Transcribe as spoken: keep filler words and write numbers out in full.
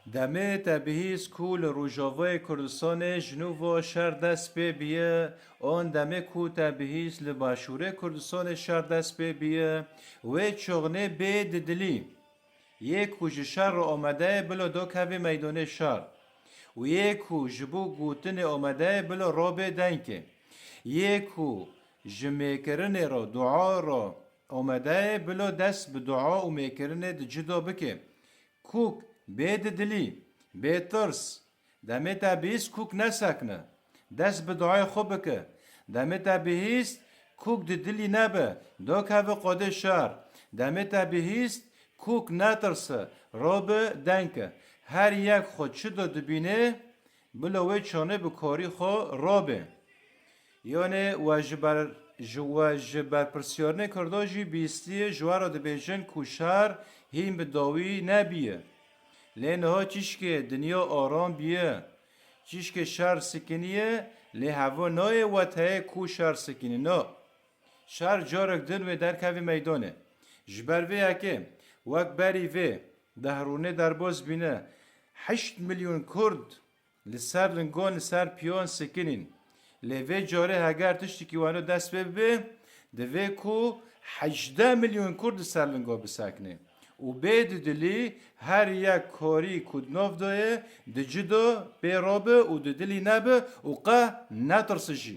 Demê te bihîst ku li Rojavayê Kurdistanê ji nû ve şer dest pê biye, an demê ku te bihîst li Başûrê Kurdistanê şer dest pê biye, wê çaxnê bê didilî. Yê ku ji şer re amade ye, bilo dokeve meydonê şer. Û yê ku ji bo gotinê amade ye, bilo rabe dengê. Yê ku ji mêkirinê re, dua re amade ye, bilo dest bi dua û mêkirinê di cida bike. Kûk bê didilî, bê tirs. Demê te bihîst kûk nesekine. Dest bi duayê xwe bike. Demê te bihîst kûk didilî nebe, dokeve qadê şer. Demê te bihîst kûk netirse, rabe dengê. Her yek xwe çi do dibîne, bilo wê çaxnê bi karî xwe rabe. Yanê we ji ber, ji we ji berpirsiyarnê Kurda jî bihîstiye, ji we re dibêjin ku şer hîn bi dawî nebiye. Lê niha çîşkê dinya aram biye. Çîşkê şer sikiniye, lê heva nayê we teyê ku şer sikinî. Na. Şer carek din wê derkevî meydonê. Ji ber vê yekê, wek berî vê, dehrûnê derbas bîne, heşt milyon Kurd li ser lingan, li ser piyan sikinîn. Lê vê carê heger tiştekî weno dest pê bibe, divê ku hejdeh milyon Kurd li ser linga bisekine. Û bê didilî her yek karî ku di nav de ye, di cida bê rabe û didilî nebe û qe netirse jî.